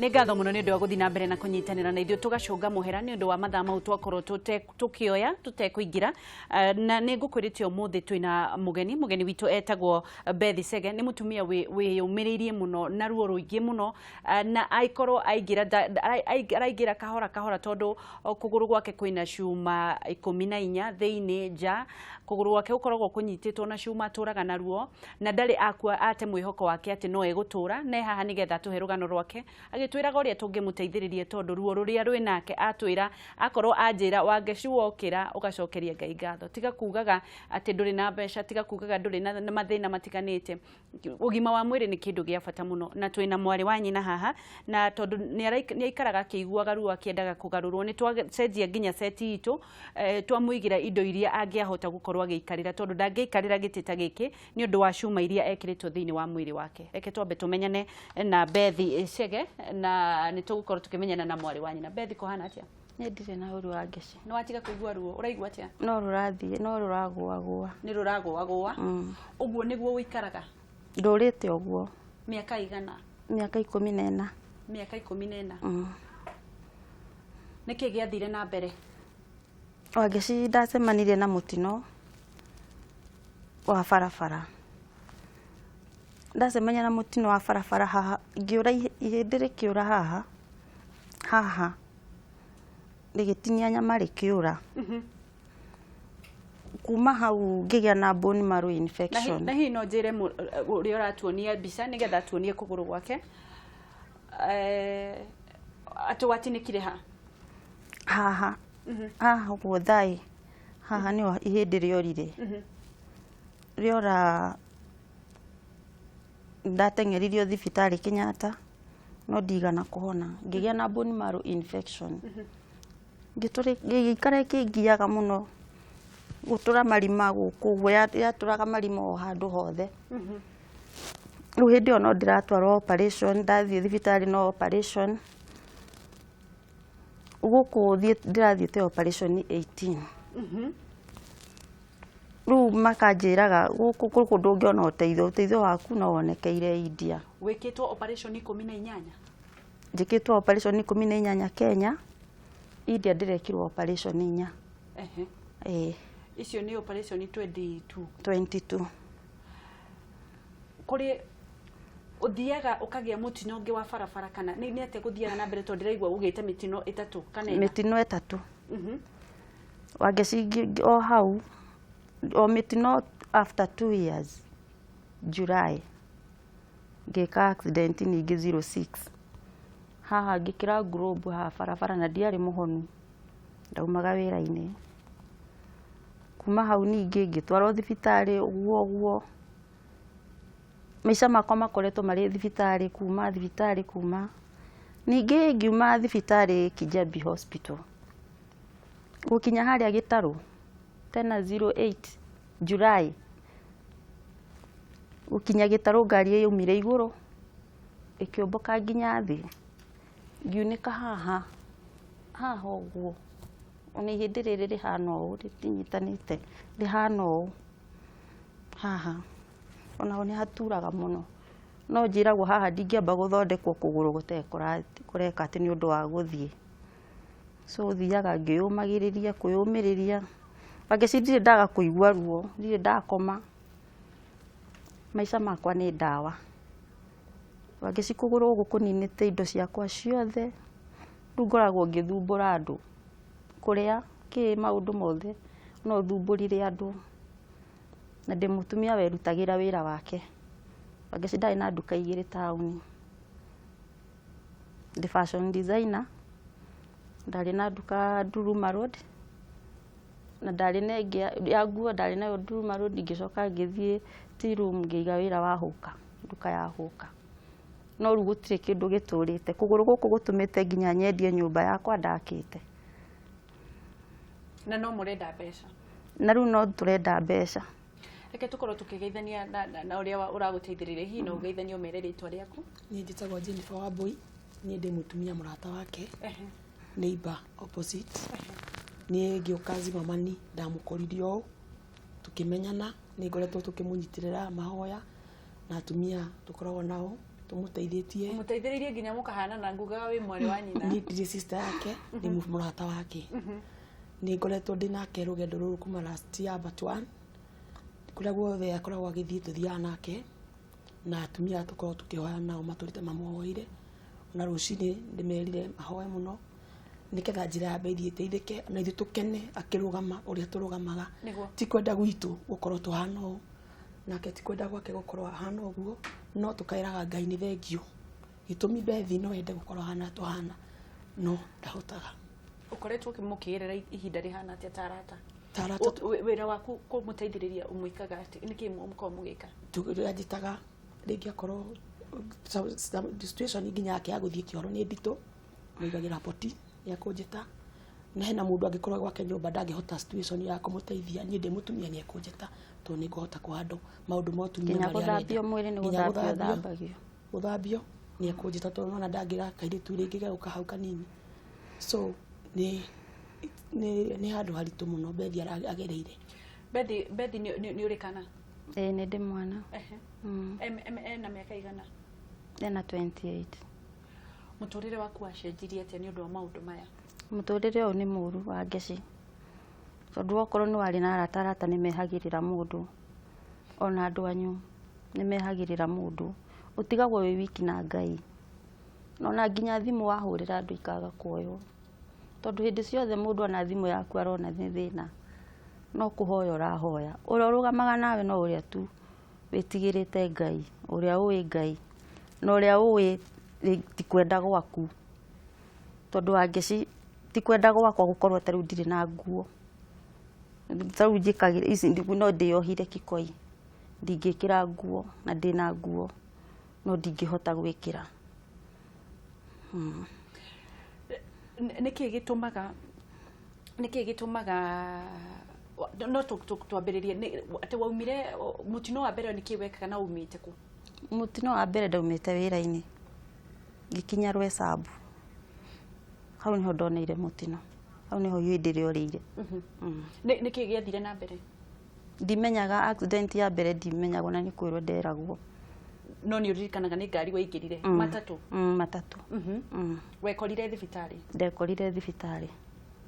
Nĩ ngatho mũno nĩ ũndũ wa gũthiĩ na mbere na kũnyitanĩra na ithuĩ. Tũgacũnga mũhera nĩ ũndũ wa mathaa mau twakorwo tũkĩoya tũtekũingĩra. Na nĩ ngũkwĩrĩte ũmũthĩ twĩna mũgeni. Mũgeni witũ etagwo Beth Chege, nĩ mũtumia wĩyũmĩrĩirie mũno na ruo rũingĩ mũno. Na aikorwo aingĩra araingĩra kahora kahora, tondũ kũgũrũ gwake kwĩna cuma 14 thĩinĩ nja. Kũgũrũ gwake gũkoragwo kũnyitĩtwo na cuma, atũraga na ruo na ndarĩ akua ate mwĩhoko wake atĩ no egũtũra. Na haha nĩgetha atũhe rũgano rwake, agĩtwĩraga ũrĩa tũngĩmũteithĩrĩria, tondũ ruo rũrĩa rwĩ nake atwĩra akorwo anjĩra Wangeci, wokĩra ũgacokeria Ngai ngatho, tiga kugaga atĩ ndũrĩ na mbeca, tiga kugaga ndũrĩ na mathĩna matiganĩte. Ũgima wa mwĩrĩ nĩ kĩndũ gĩa bata mũno. Na twĩna mwarĩ wa nyina haha, na tondũ nĩ aikaraga akĩiguaga ruo, akĩendaga kũgarũrwo, nĩ twacenjia nginya seti itũ, twamũigĩra indo iria angĩahota gũkorwo agĩikarĩra, tondũ ndangĩikarĩra gĩtĩ ta gĩkĩ nĩ ũndũ wa cuma iria ekĩrĩtwo thĩinĩ wa mwĩrĩ wake. Reke twambe tũmenyane na Beth Chege, na nĩ tũgũkorwo tũkĩmenyana na mwarĩ wa nyina. Beth, kũhana atĩa? Niĩ ndirĩ na ũru wa ngeci. Nĩ watiga kũigua ruo? Ũraigua atĩa? No rũrathiĩ, no rũragũagũa. Nĩ rũragũagũa? Ũguo nĩguo ũikaraga? Ndũrĩte ũguo. Mĩaka igana? Mĩaka 14. Mĩaka 14. Nĩkĩ gĩathire na mbere? Wangeci, ndacemanirie na mũtino wa barabara. Ndacemania na mũtino wa barabara haha ngĩũra, ihĩndĩ rĩkĩũra haha haha, rĩgĩtinia nyama, rĩkĩũra. Kuma hau ngĩgĩa na bone marrow infection. Na hihi no njĩre ũrĩa ũratuonia mbica nĩgetha atuonie kũgũrũ gwake, atĩ watinĩkire ha? Haha haha ũguo thaĩ haha nĩho ihĩndĩ rĩorire, rĩora. Ndateng'eririo thibitarĩ Kenyatta no ndigana kũhona, ngĩgĩa na bone marrow infection. Ngĩikara ĩkĩngiaga mũno, gũtũra marima gũkũ ũguo, yatũraga marima o handũ hothe. Rĩu hĩndĩ ĩyo no ndĩratwarwo operation, ndathiĩ thibitarĩ no operation gũkũ ndĩrathiĩte operation 18. Rĩu makanjĩraga gũkũ ndũngĩona ũteithio, ũteithio waku no wonekeire India. Wĩkĩtwo operation 18? Njĩkĩtwo operation 18 Kenya, India ndĩrekirwo operation 4. Ĩĩ. Icio nĩ operation 22? 22. Kũrĩ ũthiaga ũkagĩa mũtino ũngĩ wa barabara, kana nĩ atĩa gũthiaga na mbere, tondũ ndĩraigua ũgĩte mĩtino ĩtatũ kana ĩna? Mĩtino ĩtatũ. Wangeci, o hau o mĩtino, after 2 years, July, ngĩka accident ningĩ 06 haha, ngĩkĩra globe haha barabara na ndiarĩ mũhonu, ndaumaga wĩra-inĩ. Kuma hau ningĩ ngĩtwarwo thibitarĩ ũguo ũguo. Maica makwa makoretwo marĩ thibitarĩ, kuma thibitarĩ, kuma ningĩ ngiuma thibitarĩ Kijabi Hospital, gũkinya harĩa Gĩtarũ tena 08 July, gũkinya Gĩtarũ ngari yaumire igũrũ ĩkĩũmbũka nginya thĩ, ngiunĩka haha haha ũguo. Ona ihĩndĩ rĩrĩ rĩhana ũũ, rĩtinyitanĩte, rĩhana ũũ haha, onaho nĩ haturaga mũno. No njĩragwo haha ndingĩamba gũthondekwo kũgũrũ gũtarĩ kũreka atĩ nĩ ũndũ wa gũthiĩ. So thiaga ngĩyũmagĩrĩria, kwĩyũmĩrĩria. Wangeci, ndirĩ ndaga kũigua ruo, ndirĩ ndakoma. Maica makwa nĩ ndawa. Wangeci, kũgũrũ gũkũ kũninĩte indo ciakwa ciothe. Rĩu ngoragwo ngĩthumbũra andũ kũrĩa kĩ maũndũ mothe no thumbũrire andũ, na ndĩ mũtumia werutagĩra wĩra wake. Wangeci, ndarĩ na nduka igĩrĩ taũni, ndĩ fashion designer. Ndarĩ na nduka Nduruma Road, na ndarĩ na ĩngĩ ya nguo ndarĩ nayo Nduruma Road. Ngĩcoka ngĩthiĩ tea room, ngĩiga wĩra wa hũka, nduka ya hũka. No rĩu gũtirĩ kĩndũ gĩtũrĩte. Kũgũrũ gũkũ gũtũmĩte nginya nyendie nyũmba yakwa ndakĩte. Na no mũrenda mbeca? Na rĩu no tũrenda mbeca. Reke tũkorwo tũkĩgeithania na ũrĩa ũragũteithĩrĩria. Hihi no ũgeithanie, ũmere rĩtwa rĩaku? Niĩ njĩtagwo Jennifer Wambui, niĩ ndĩ mũtumia mũrata wake, neighbor opposite. Niĩ ngĩũka Zimamani ndamũkorire ũũ, tũkĩmenyana, nĩ ngoretwo tũkĩmũnyitĩrĩra mahoya na atumia tũkoragwo nao. Tũmũteithĩtie. Mũteithĩrĩirie nginya mũkahanana, ngugaga wĩ mwarĩ wa nyina. Niĩ ndirĩ sister yake, ndĩ mũrata wake. Nĩ ngoretwo ndĩ nake rũgendo rũrũ kuma last year but one. Kũrĩa guothe akoragwo agĩthiĩ, tũthiaga nake, na atumia aya tũkoragwo tũkĩhoya nao matũrĩte mamũhoeire. Ona rũcinĩ ndĩmerire mahoe mũno nĩgetha njĩra ya Bethi ĩteithĩke na ithuĩ tũkene akĩrũgama ũrĩa tũrũgamaga. Ti kwenda gwitũ gũkorwo tũhana ũũ, nake ti kwenda gwake gũkorwo ahana ũguo, no tũkaĩraga Ngai nĩ thengio. Gĩtũmi Bethi no ende gũkorwo ahana tũhana, no ndahotaga. Ũkoretwo mũkĩgerera ihinda rĩhana atĩa ta arata? Ta arata. Wĩra waku kũmũteithĩrĩria ũmwĩkaga atĩ nĩkĩ mũkoragwo mũgĩka? Anjĩtaga rĩngĩ akorwo situation nginya yake ya gũthiĩ kĩoro nĩ nditũ, mũigagĩra poti ya kũnjĩta. Na hena mũndũ angĩkorwo gwake nyũmba ndangĩhota situation ya kũmũteithia, niĩ ndĩ mũtumia nĩ ekũnjĩta tondũ nĩ ngũhota kũhandle maũndũ ma ũtumia Nginya marĩa arenda. Gũthambio mwĩrĩ nĩ Nginya gũthambio gũthambio. Thambagio. Gũthambio nĩ ekũnjĩta tondũ nona ndangĩra kairĩtu rĩngĩ gegũka hau kanini. So nĩ handũ haritũ mũno Bethi agereire. Bethi, nĩ ũrĩ kana? Ĩĩ, nĩ ndĩ mwana. Ena mĩaka igana? Ena 28. Mũtũrĩre waku wacenjirie atĩa nĩ ũndũ wa maũndũ maya? Mũtũrĩre ũyũ nĩ mũru wa ngeci, tondũ okorwo nĩ warĩ na arata, arata nĩ mehagĩrĩra mũndũ, ona andũ anyu nĩ mehagĩrĩra mũndũ, ũtigagwo wĩ wiki na Ngai. Ona nginya thimũ wahũrĩra andũ ikaga kuoywo, tondũ hĩndĩ ciothe mũndũ ona thimũ yaku arona nĩ thĩna, no kũhoya ũrahoya. Ũrĩa ũrũgamaga nawe no ũrĩa tu wĩtigĩrĩte Ngai, ũrĩa ũĩ Ngai na ũrĩa ũĩ ti kwenda gwaku, tondũ wangeci ti kwenda gwakwa gũkorwo ta rĩu ndirĩ na nguo. Ta rĩu njĩkagĩra ici no ndĩyohire kikoi, ndingĩkĩra nguo, na ndĩna nguo no ndingĩhota gwĩkĩra. Nĩkĩ gĩtũmaga no twambĩrĩrie atĩ waumire mũtino wa mbere, nĩkĩ wekaga na umĩte kũ? Mũtino wa mbere ndaumĩte wĩra-inĩ ngĩkinya Rwesambu, hau niho ndoneire mũtino, hau niho ihĩndĩ rĩorĩire. Nĩkĩ gĩathire na mbere? Ndimenyaga accident ya mbere, ndimenyaga, ona nĩ kwĩrwo nderagwo. No nĩ ũririkanaga nĩ ngari waingĩrire? Matatũ? Matatũ. Wekorire thibitarĩ? Ndekorire thibitarĩ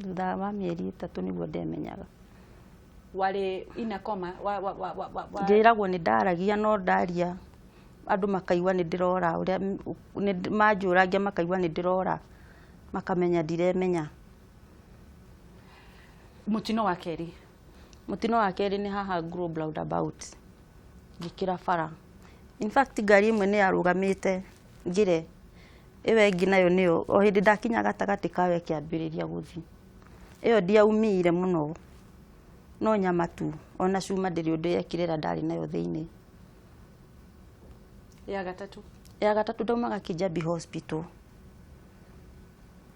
thutha wa mĩeri 3 nĩguo ndemenyaga. Warĩ ina coma wa Njĩragwo nĩ ndaragia, no ndaria andũ makaigua nĩ ndĩrora, ũrĩa manjũragia makaigua nĩ ndĩrora, makamenya ndiremenya. Mũtino wa kerĩ? Mũtino wa kerĩ nĩ haha Globe roundabout, ngĩkĩra bara. In fact, ngari ĩmwe nĩ yarũgamĩte ngĩre ĩyo ĩngĩ nayo nĩyo o hĩndĩ ndakinya gatagatĩ kayo ĩkĩambĩrĩria gũthiĩ. Ĩyo ndiaumire mũno, no nyama tu, ona cuma ndĩrĩ ũndũ yekire ĩrĩa ndarĩ nayo thĩinĩ. Ya gatatũ? Ya gatatũ ndaumaga Kijabi Hospital,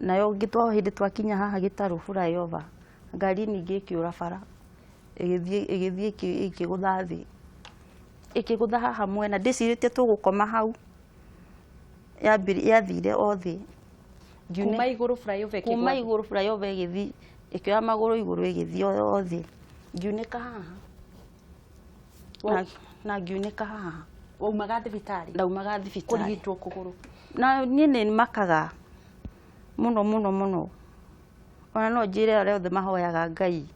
nayo ngĩtwa hĩndĩ twakinya haha Gĩtarũ flyover, ngari ningĩ ĩkĩũra bara, ĩgĩthiĩ ĩkĩgũtha thĩ, ĩkĩgũtha haha mwena. Ndĩcirĩtie tũgũkoma hau, yathire o thĩ. Kuma igũrũ flyover? Kuma ĩkĩgwa? Igũrũ flyover, ĩgĩthiĩ ĩkĩoya magũrũ igũrũ, ĩgĩthiĩ o thĩ, ngiunĩka haha na ngiunĩka haha. Waumaga thibitarĩ? Ndaumaga thibitarĩ. Kũrigitwo kũgũrũ? Na niĩ nĩ makaga mũno mũno mũno. Ona no njĩre arĩa othe mahoyaga Ngai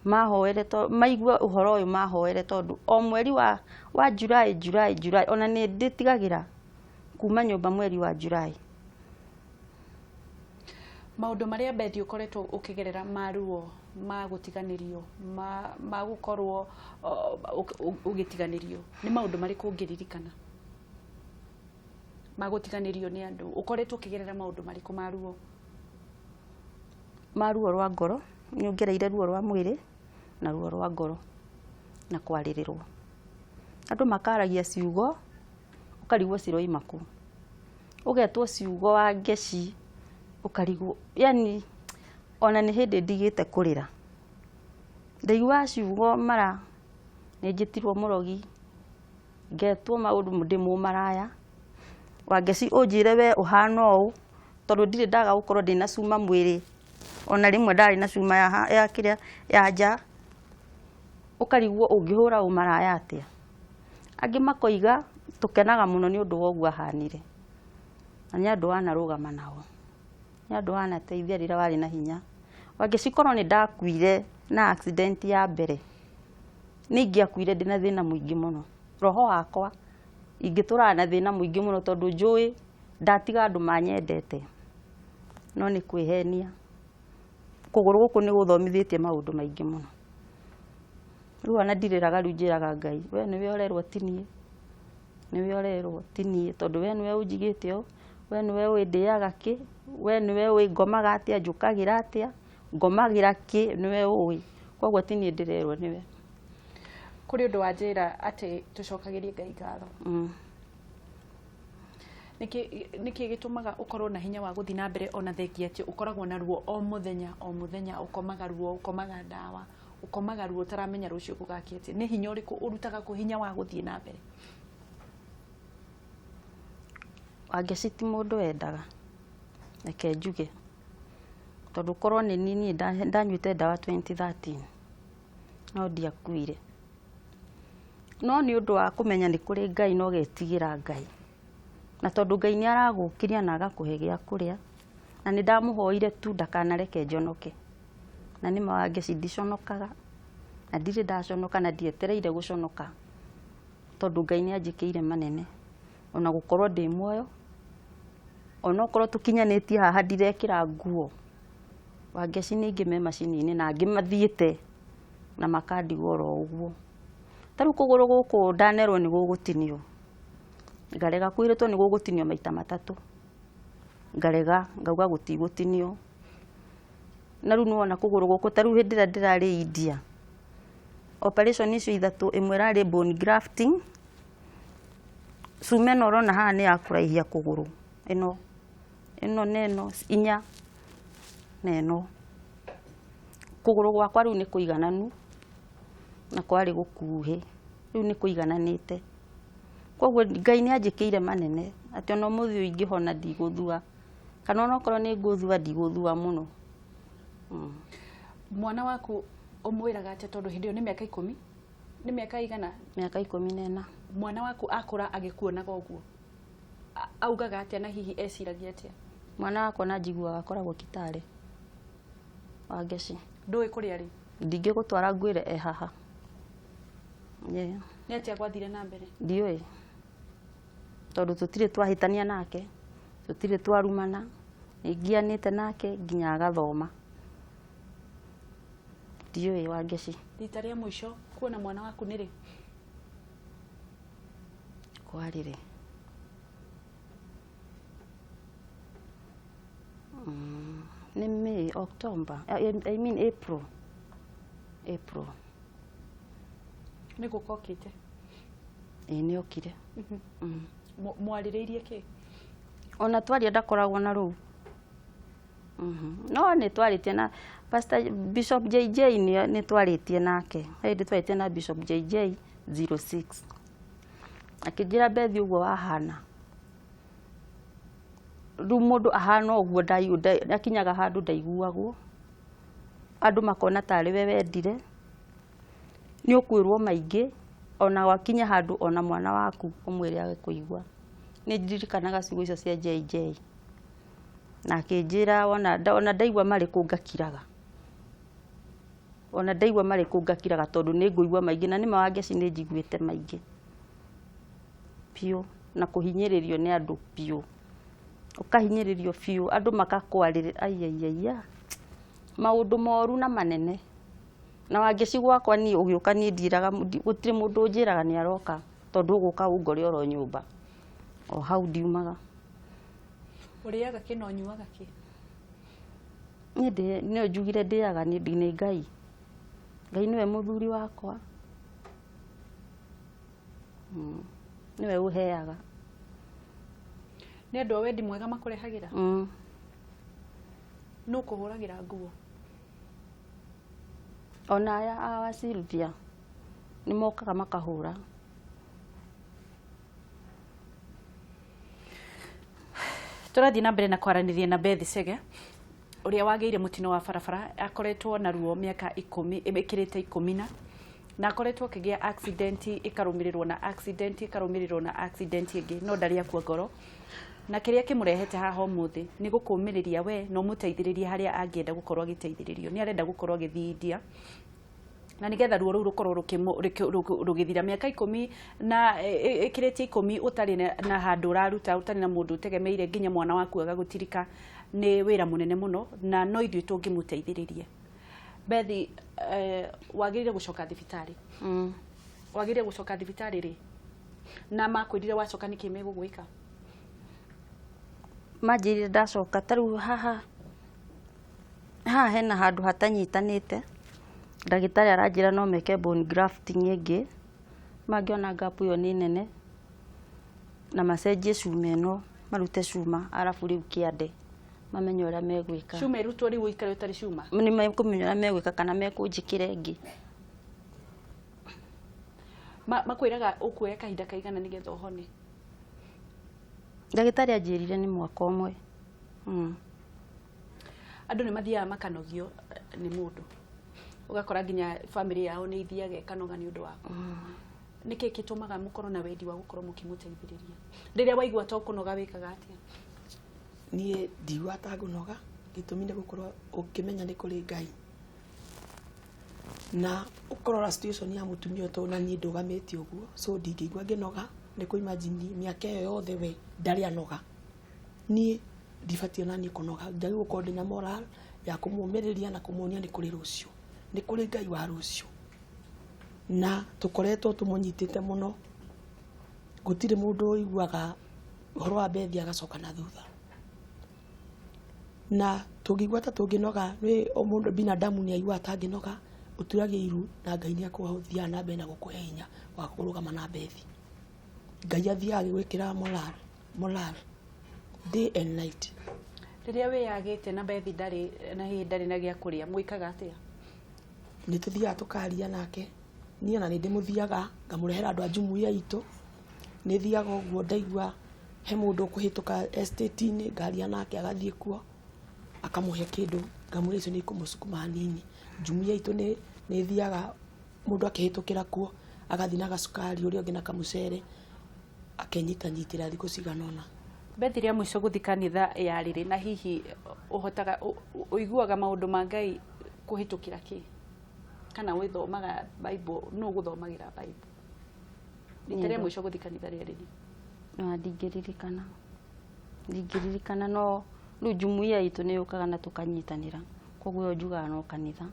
mahoere to maigue ũhoro ũyũ, mahoere, tondũ o mweri wa July, July, July, ona nĩ ndĩtigagĩra kuma nyũmba mweri wa July. Maũndũ marĩa Bethi ũkoretwo ũkĩgerera ma ruo, ma gũtiganĩrio, ma gũkorwo ũgĩtiganĩrio, nĩ maũndũ marĩkũ ũngĩririkana ma gũtiganĩrio nĩ andũ? Ũkoretwo ũkĩgerera maũndũ marĩkũ ma ruo? Ma ruo rwa ngoro, nĩ ruo rwa mwĩrĩ na ruo rwa ngoro na kwarĩrĩrwo, andũ makaragia ciugo ũkarigwo ciroima kũ, ũgetwo ciugo wa ngeci, ũkarigwo. Yani ona nĩ hĩndĩ ndigĩte kũrĩra, ndaiguaga ciugo mara nĩ njĩtirwo mũrogi, ngetwo maũndũ ndĩ mũmaraya. Wangeci, ũnjĩre we ũhana ũũ, tondũ ndirĩ ndaga gũkorwo ndĩna cuma mwĩrĩ, ona rĩmwe ndarĩ na cuma ya kĩrĩa ya nja, ũkarigwo ũngĩhũra ũmaraya atĩa. Angĩ makoiga Tũkenaga mũno nĩ ũndũ wa ũguo ahanire. Na nĩ andũ wanarũgama nao. Nĩ andũ wanateithia rĩrĩa warĩ na hinya. Wangeci korwo nĩ ndakuire na accident ya mbere, nĩ ingĩakuire ndĩna thĩna mũingĩ mũno. Roho wakwa ingĩtũraga na thĩna mũingĩ mũno tondũ njũĩ ndatiga andũ manyendete. No nĩ kwĩhenia. Kũgũrũ gũkũ nĩ gũthomithĩtie maũndũ maingĩ mũno. Rĩu ona ndirĩraga, rĩu njĩraga Ngai, we nĩwe ũrerwo ti niĩ. Nĩwe ũrerwo ti niĩ tondũ we nĩwe ũnjigĩte ũũ, we nĩwe ũĩ ndĩaga kĩ, we nĩwe ũĩ ngomaga atĩa, njũkagĩra atĩa, ngomagĩra kĩ, nĩwe ũĩ. Koguo ti niĩ ndĩrerwo nĩwe. Kũrĩ ũndũ wanjĩra atĩ tũcokagĩrie Ngai ngatho. Nĩkĩ gĩtũmaga ũkorwo na hinya wa gũthiĩ na mbere ona thengia atĩ ũkoragwo na ruo o mũthenya o mũthenya, ũkomaga ruo, ũkomaga ndawa, ũkomaga ruo ũtaramenya rũciũ gũgakĩa atĩa? Nĩ hinya ũrĩkũ ũrutaga kũ hinya wa gũthiĩ na mbere? Wangeci ti mũndũ wendaga, reke njuge. Tondũ korwo nĩ niĩ ndanyuĩte ndawa 2013 no ndiakuire. No nĩ ũndũ wa kũmenya nĩ kũrĩ Ngai na ũgetigĩra Ngai. Na tondũ Ngai nĩ aragũkĩria na agakũhe gĩa kũrĩa, na nĩ ndamũhoire tu ndakanareke njonoke. Na nĩ ma Wangeci ndiconokaga, na ndirĩ ndaconoka na ndietereire gũconoka. Tondũ Ngai nĩ anjĩkĩire manene. Ona gũkorwo ndĩ muoyo, onokorwo tũkinyanĩtie haha ndirekĩra nguo. Wangeci nĩ aingĩ me macini-inĩ na angĩ mathiĩte na makandigwo oro ũguo. Ta rĩu kũgũrũ gũkũ ndanerwo nĩ gũgũtinio. Ngarega, kwĩrĩtwo nĩ gũgũtinio maita matatũ. Ngarega, ngauga gũtigũtinio. Na rĩu nĩwona kũgũrũ gũkũ ta rĩu hĩndĩ ĩrĩa ndĩrarĩ India. Operation icio ithatũ, ĩmwe ĩrarĩ bone grafting. Cuma ĩno ũrona haha nĩ ya kũraihia kũgũrũ. Ĩno, ĩno na ĩno, inya na ĩno. Kũgũrũ gwakwa rĩu nĩ kũigananu na kwarĩ gũkuhĩ. Rĩu nĩ kũigananĩte. Koguo Ngai nĩ anjĩkĩire manene atĩ ona ũmũthĩ ũyũ ingĩhona ndigũthua. Kana onokorwo nĩ ngũthua ndigũthua mũno. Mwana waku ũmwĩraga atĩa tondũ hĩndĩ ĩyo nĩ mĩaka 10? Nĩ mĩaka igana? Mĩaka 14. Mwana waku akũra agĩkuonaga ũguo, augaga atĩa na hihi eciragia atĩa? Mwana wakwa na njiguaga akoragwo Kitale. Wangeci. Ndũĩ kũrĩa arĩ? Ndingĩgũtwara ngwĩre e haha. Yeah. Nĩ atĩa gwathire na mbere? Ndiũĩ. Tondũ tũtirĩ twahĩtania nake, tũtirĩ twarumana, nĩ ngianĩte nake nginya agathoma. Ndiũĩ Wangeci. Rita rĩa mũico kuona mwana waku nĩ rĩ? Kwarĩ rĩ? Nĩ May, October, I mean April. April. Nĩ gũka okĩte? Ĩĩ nĩ okire. Mwarĩrĩirie kĩ? Ona twaria ndakoragwo na rũu. No nĩ twarĩtie na Pastor Bishop JJ, nĩ twarĩtie nake. Hĩndĩ twarĩtie na Bishop JJ 06. Akĩnjĩra Bethi ũguo wahana. Rĩu mũndũ ahana ũguo akinyaga handũ ndaiguagwo. Andũ makona tarĩ we wendire. Nĩ ũkwĩrwo maingĩ ona wakinya handũ ona mwana waku ũmwĩre age kũigua. Nĩ ndirikanaga ciugo icio cia JJ. Na akĩnjĩra ona ndaigua marĩ kũ ngakiraga. Ona ndaigua marĩ kũ ngakiraga tondũ nĩ ngũigua maingĩ na nĩma Wangeci nĩ njiguĩte maingĩ. Biũ na kũhinyĩrĩrio nĩ andũ biũ. Ũkahinyĩrĩrio biũ andũ makakwarĩrĩra aiaiaia. Maũndũ moru na manene. Na Wangeci gwakwa niĩ ũgĩũka niĩ ndiĩraga gũtirĩ mũndũ ũnjĩraga nĩ aroka tondũ ũgũka ũngore oro nyũmba. O hau ndiumaga. Ũrĩaga kĩ na ũnyuaga kĩ? Niĩ no njugire ndĩaga nĩ Ngai. Ngai nĩwe mũthuri wakwa. Nĩwe ũheaga. Nĩ andũ a wendi mwega makũrehagĩra? Nũ ũkũhũragĩra nguo? Ona aya a wa Sylvia nĩ mokaga makahũra. Tũrathiĩ na mbere na kwaranĩria na Beth Chege ũrĩa wagĩire mũtino wa barabara, akoretwo na ruo mĩaka 10 ĩkĩrĩte 10 na Na akoretwo akĩgĩa accident ĩkarũmĩrĩrwo na accident ĩkarũmĩrĩrwo na accident ĩngĩ, no ndarĩ akua ngoro. Na kĩrĩa kĩmũrehete haha ũmũthĩ nĩ gũkũmĩrĩria we na ũmũteithĩrĩrie harĩa angĩenda gũkorwo agĩteithĩrĩrio. Nĩ arenda gũkorwo agĩthiĩ India na nigetha ruo rũu rũkorwo rũgĩthira. Mĩaka 10 na ĩkĩrĩtie 10 ũtarĩ na handũ ũraruta, ũtarĩ na mũndũ ũtegemeire, nginya mwana waku agagũtirika, nĩ wĩra mũnene mũno na no ithuĩ tũngĩmũteithĩrĩria. Bethi, wagĩrĩire gũcoka thibitarĩ? Wagĩrĩire gũcoka thibitarĩ rĩ? Na makwĩrire wacoka nĩkĩ megũgwĩka? Manjĩrire ndacoka ta rĩu haha haha hena handũ hatanyitanĩte, ndagĩtarĩ aranjĩra no meke bone grafting ĩngĩ mangĩona gap ĩyo nĩ nene, na macenjie cuma ĩno, marute cuma, arabu rĩu kĩande mamenye ũrĩa megwĩka. Cuma ĩrutwo rĩu ũikare ũtarĩ cuma? Nĩ mekũmenya ũrĩa megwĩka kana mekũnjĩkĩra ĩngĩ. Makwĩraga ũkuoya kahinda kaigana nĩgetha ũhone? Ndagĩtarĩ anjĩrire nĩ mwaka ũmwe. Andũ nĩ mathiaga makanogio nĩ mũndũ, ũgakora nginya family yao nĩ ithiaga ĩkanoga nĩ ũndũ waku. Nĩkĩ gĩtũmaga mũkorwo na wendi wa gũkorwo mũkĩmũteithĩrĩria? Rĩrĩa waigua to kũnoga wĩkaga atĩa? Niĩ ndiguaga ta ngũnoga, gĩtũmi nĩ gũkorwo ũkĩmenya nĩ kũrĩ Ngai na ũkorora situation ya mũtumia ũyũ, tondũ na niĩ ndũgamĩte ũguo, so ndingĩigua ngĩnoga. Nĩ kũ imagine mĩaka ĩyo yothe we ndarĩ anoga, niĩ ndibatiĩ ona niĩ kũnoga. Njagĩrĩirwo gũkorwo ndĩna moral ya kũmũmĩrĩria na kũmuonia nĩ kũrĩ rũciũ, nĩ kũrĩ Ngai wa rũciũ. Na tũkoretwo tũmũnyitĩte mũno, gũtirĩ mũndũ ũiguaga ũhoro wa Bethi agacoka na thutha. Na tũngĩigua ta tũngĩnoga, nĩ o mũndũ binadamu nĩ aiguaga ta angĩnoga, ũturagia iru na Ngai nĩ akũthiaga na mbere na gũkũhe hinya wa kũrũgama na Bethi. Ngai athiaga agĩgwĩkĩra moral, moral day and night. Rĩrĩa wĩyagĩte na Bethi ndarĩ na hihi ndarĩ na gĩa kũrĩa, mwĩkaga atĩa? Nĩ tũthiaga tũkaria nake, niĩ ona nĩ ndĩmũthiaga ngamũrehera andũ a jumuiya itũ. Nĩ thiaga ũguo ndaigua he mũndũ ũkũhĩtũka estate-inĩ, ngaria nake agathiĩ kuo akamũhe kĩndũ, ngamwĩra icio nĩ ikũmũcukuma hanini. Jumuiya itũ nĩ ĩthiaga mũndũ akĩhĩtũkĩra kuo agathiĩ na gacukari, ũrĩa ũngĩ na kamũcere, akenyitanyitĩra thikũ cigana ũna. Bethi, rĩa mũico gũthiĩ kanitha ya rĩrĩ, na hihi ũhotaga ũiguaga maũndũ ma Ngai kũhĩtũkĩra kĩ? Kana wĩthomaga Bible, nũ ũgũthomagĩra Bible? Rita rĩa mũico gũthiĩ kanitha rĩa rĩrĩ? Na ndingĩririkana, ndingĩririkana, no rĩu jumuiya itũ nĩ yũkaga na tũkanyitanĩra, koguo ĩyo njugaga no kanitha.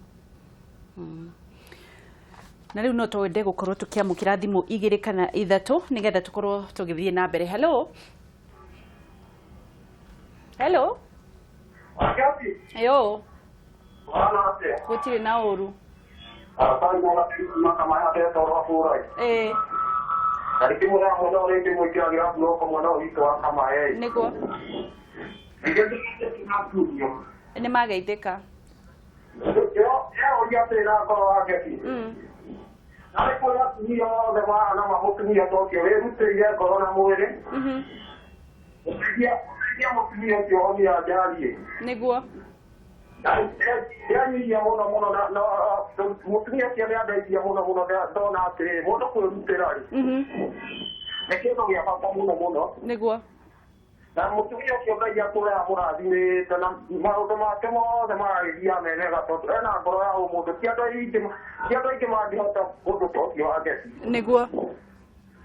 Na rĩu no twende gũkorwo tũkĩamũkĩra thimũ 2 kana 3 nĩgetha tũkorwo tũgĩthiĩ na mbere. Hello, hello. Yo. Gũtirĩ na ũru. Nĩguo nĩ mageithĩka. Nĩguo ndĩanyihia mũno mũno na mũtumia ũcio nĩandeithia mũno mũno, ndona atĩrĩ mũndũ kwĩrutĩra rĩ nĩ kĩndũ gĩa bata mũno mũno. Nĩguo na mũtumia ũcio Ngai atũre amũrathimĩte na maũndũ make mothe maragĩthiaga me mega, tondũ ena ngoro ya ũmũndũ, ti andũ aingĩ mangĩhota ũndũ ta ũcio wa Ngai. Nĩguo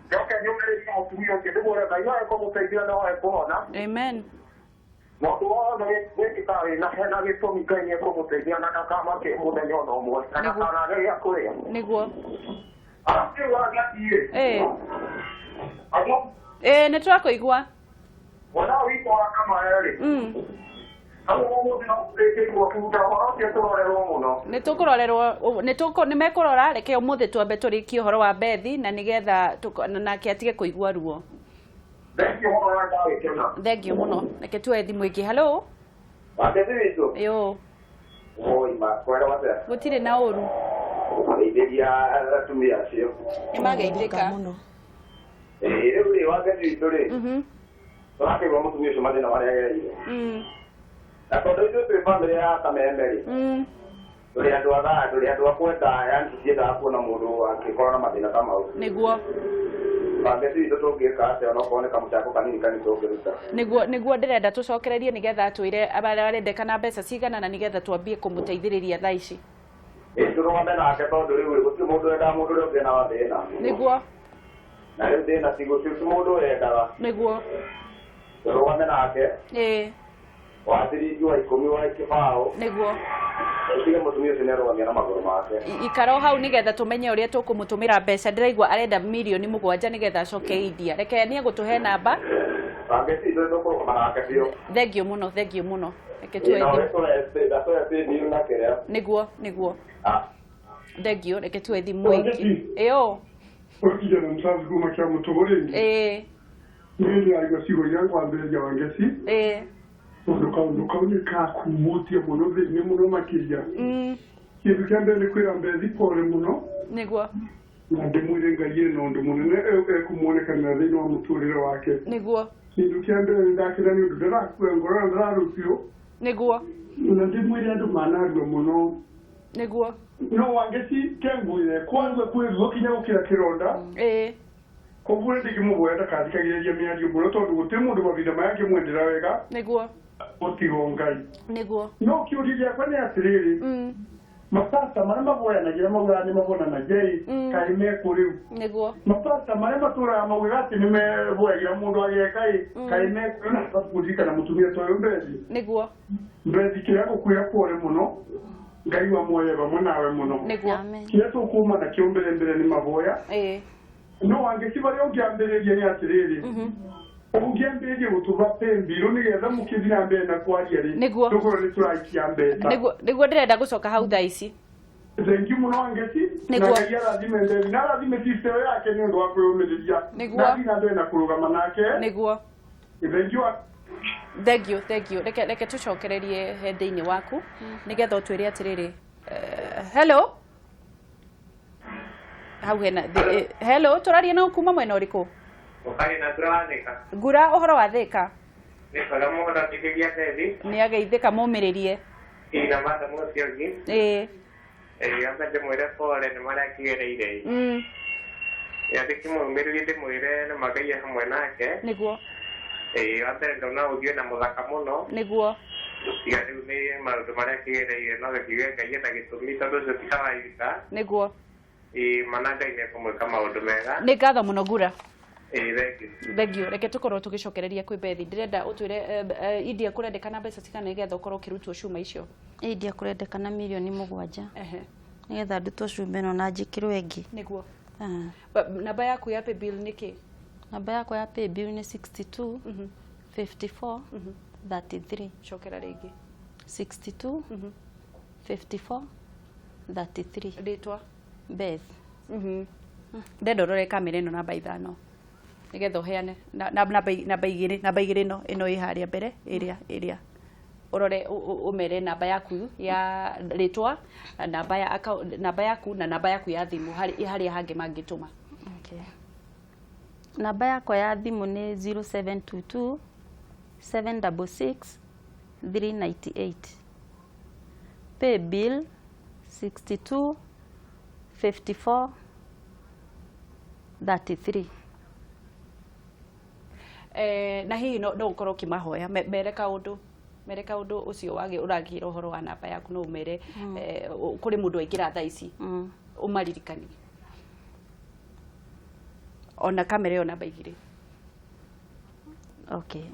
njoke nyũmĩrĩrie mũtumia ũcio ndĩmwĩre Ngai no ekũmũteithia no ekũhona. Amen. Maũndũ mothe wĩkĩkaga wĩna hena gĩtũmi, Ngai nĩ ekũmũteithia na ndakamake mũthenya ona ũmwe na ndakanage gĩa kũrĩa. Nĩguo arabu rĩu Wangeci ĩ nĩ tũrakũigua. Mwana witũ wa Kamae rĩ, hau ũmũthĩ no tũrĩkĩirwo bunda, ũhoro ũcio tũrorerwo mũno. Nĩ tũkũrorerwo, nĩ mekũrora. Reke ũmũthĩ twambe tũrĩkie ũhoro wa Bethi na nĩgetha nake atige kũigua ruo. Thengiũ mũno na ndagĩkena. Thengiũ mũno. Reke tuoe thimũ ĩngĩ. Hello. Wangeci witũ. Yo. Oi ma kwera atĩa? Gũtirĩ na ũru. Geithĩria atumia acio. Nĩ mageithĩka mũno. Rĩu rĩ Wangeci witũ rĩ, tũrakĩigua mũtumia ũcio mathĩna marĩa agereire. Na tondũ ithuĩ twĩ bamĩrĩ ya Kameme rĩ, Tũrĩ andũ a thayũ, tũrĩ andũ a kwenda, yani tũtiendaga kuona mũndũ angĩkorwo na mathĩna ta mau. Nĩguo. Wangeci witũ tũngĩka atĩa onokorwo nĩ kamũchango kanini kanini tũngĩruta? Nĩguo ndĩrenda tũcokererie nĩgetha atwĩre arendekana mbeca cigana na nĩgetha twambie kũmũteithĩrĩria thaa ici. Ĩĩ tũrũgame nake tondũ rĩu gũtirĩ mũndũ wendaga mũndũ ũrĩa ũngĩ na mathĩna. Nĩguo. Na rĩu thĩna ti gũtirĩ mũndũ wendaga. Nĩguo. Tũrũgame nake. Ĩĩ. Wa ciringi wa 10 wa kĩbaũ. Nĩguo. Ũtige mũtumia ũcio nĩarũgamia na magũrũ make. Ikara o hau nĩgetha tũmenye ũrĩa tũkũmũtũmĩra mbeca. Ndĩraigua arenda mirioni 7 nĩgetha acoke India. Reke niĩ gũtũhe namba. Wangeci ithuĩ tũkũrũgama nake biũ. Thengiũ mũno, thengiũ mũno. Reke tuoe Ĩĩ, na thimũ. ũrĩa tũre na kĩrĩa. Nĩguo, nĩguo. Ah. Thengiũ, reke tuoe thimũ ĩngĩ. Ĩũ. Ũyũ kijana msazi kuma kĩa mũtũgũ rĩngĩ. Ĩĩ. Niĩ ndĩraigua ciugo iria ngwambĩrĩria Wangeci. Ĩĩ. Tondũ kaũndũ kau nĩ kakumũtie mũno thĩinĩ mũno makĩria. Kĩndũ kĩa mbere nĩ kwĩra Mbethi pole mũno. Nĩguo. Na ndĩmwĩre Ngai ena ũndũ mũnene ekũmuonekanĩra thĩinĩ wa mũtũrĩre wake. Nĩguo. Kĩndũ kĩa mbere nĩ ndakena nĩ ũndũ ndarakua ngoro na ndararutio. Nĩguo. Na ndĩmwĩre andũ manarua mũno. Nĩguo. No Wangeci kengwĩre kwanza kwĩ ruo kinya gũkĩra kĩronda. Ĩĩ. Koguo ndingĩmũhoya ndakathikagĩrĩria mĩario mũno tondũ gũtirĩ mũndũ mahinda maya angĩmwendera wega. Nĩguo. Gũtigwo Ngai. Nĩguo. No kĩũria gĩakwa nĩ atĩrĩrĩ. Mapasta marĩa maboyanagĩra maugaga nĩ mabonanagia ĩ, kaĩ mekũ rĩu? Nĩguo. Mapasta marĩa matũraga maugaga atĩ nĩ meboyagĩra mũndũ ageka ĩ, kaĩ mekũ rĩu? Na kũririkana mũtumia ta ũyũ Mbethi. Nĩguo. Mbethi kĩrĩa ngũkwĩra pole mũno, Ngai wa muoyo vamwe nawe mũno. Nĩguo. Kĩrĩa tũkuma nakĩo mbere mbere nĩ maboya. Ĩĩ. No Wangeci barĩa ũngĩambĩrĩria nĩ atĩrĩrĩ. Ũngĩambĩrĩria gũtũma paybill nĩgetha mũkĩthiĩ na mbere na kwaria rĩ. Nĩguo. Tũkorwo nĩ tũraikia mbeca. Nĩguo, nĩguo ndĩrenda gũcoka hau thaa ici. Thengiũ mũno Wangeci. Na Nĩguo. Ngai arathime Mbethi na arathime sister yake nĩ ũndũ wa kwĩyũmĩrĩria. Nĩguo. Na athiĩ na mbere na kũrũgama nake. Nĩguo. Thengiũ. Thengiũ, thengiũ. Reke tũcokererie he thĩinĩ waku nĩgetha ũtwĩre atĩrĩrĩ. Hello. Hau hena hello, tũraria na kuma mwena ũrĩkũ? Ũkarĩ na Ngura wa Thĩka. Ngura ũhoro wa Thĩka? Nĩ kwega mũno ndĩkĩria Bethi. Nĩ ageithĩka mũmĩrĩrie. Ĩĩ na Martha mũcio ũngĩ. Ĩĩ. Ĩĩ amba ndĩmwĩre pole nĩ marĩa akĩgereire. Ĩĩ ndĩkĩmũmĩrĩrie ndĩmwĩre nĩ Ngai hamwe nake. Nĩguo. Ĩĩ wa mbere ndona ũthiũ na mũthaka mũno. Nĩguo. Tiga rĩu nĩ maũndũ marĩa akĩgereire no gĩkiuge Ngai ena gĩtũmi tondũ ũcio ti kawaida. Nĩguo. Ĩĩ mana Ngai nĩekũmwĩka maũndũ mega. Nĩ ngatho mũno Ngura. Ĩĩ thengiũ. Thengiũ. Reke tũkorwo tũgĩcokereria kwĩ Bethi. Ndĩrenda ũtwĩre India kũrendekana mbeca cigana nĩgetha ũkorwo ũkĩrutwo cuma icio? India kũrendekana mirioni 7. Ehe. Nĩgetha ndutwo cuma ĩno na njĩkĩrwo ĩngĩ. Nĩguo. Namba yaku ya paybill nĩ kĩ? Namba yakwa ya paybill nĩ 62 54 33. Cokera rĩngĩ. 62 54 33. Rĩtwa? Beth. Ndenda ũrore kamera ĩno namba 5. Nĩgetha ũheane namba 2, namba 2 ĩno ĩ harĩa mbere ĩrĩa ĩrĩa. Ũrore ũmere namba yaku ya rĩtwa, namba ya account, namba yaku na namba yaku ya thimũ harĩa hangĩ mangĩtũma. Okay. Namba yakwa ya thimũ nĩ 0722 766 398. Paybill 62 54 33. Na hihi no ũkorwo ũkĩmahoya mere kaũndũ, mere kaũndũ ũcio wage ũragĩra ũhoro wa namba yaku no ũmere kũrĩ mũndũ aingĩra thaa ici ũmaririkanie ona kamera ĩyo namba 2. Okay.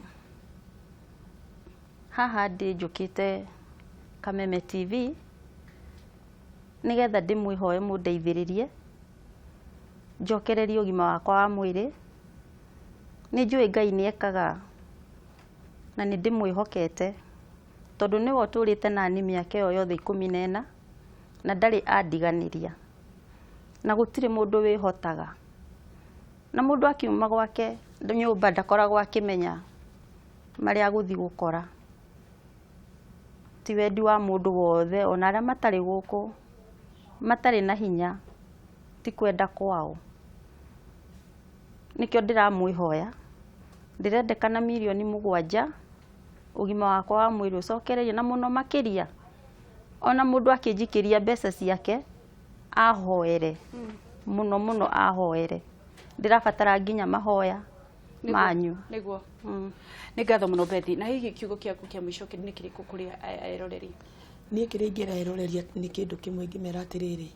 Haha ndĩ njũkĩte Kameme TV nĩgetha ndĩmwĩhoe mũndeithĩrĩrie njokererie ũgima wakwa wa mwĩrĩ. Nĩ njũĩ Ngai nĩ ekaga na nĩ ndĩmwĩhokete tondũ nĩwe ũtũrĩte nani mĩaka ĩyo yothe 14 na ndarĩ andiganĩria na gũtirĩ mũndũ wĩhotaga na mũndũ akiuma gwake nyũmba ndakoragwo akĩmenya marĩa agũthiĩ gũkora. Ti wendi wa mũndũ wothe ona arĩa matarĩ gũkũ matarĩ na hinya ti kwenda kwao. Nĩkĩo ndĩramwĩhoya ndĩrendekana mirioni 7 ũgima wakwa wa mwĩrĩ ũcokererie na mũno makĩria Ona mũndũ akĩnjikĩria mbeca ciake ahoere mũno mũno, ahoere. Ndĩrabatara nginya mahoya manyu. Nĩguo. Nĩ ngatho mũno Bethi. Na hihi kiugo gĩaku kĩa mũico nĩ kĩrĩkũ kũrĩ eroreri? Niĩ kĩrĩa ingĩra eroreria nĩ kĩndũ kĩmwe ingĩmera atĩrĩrĩ,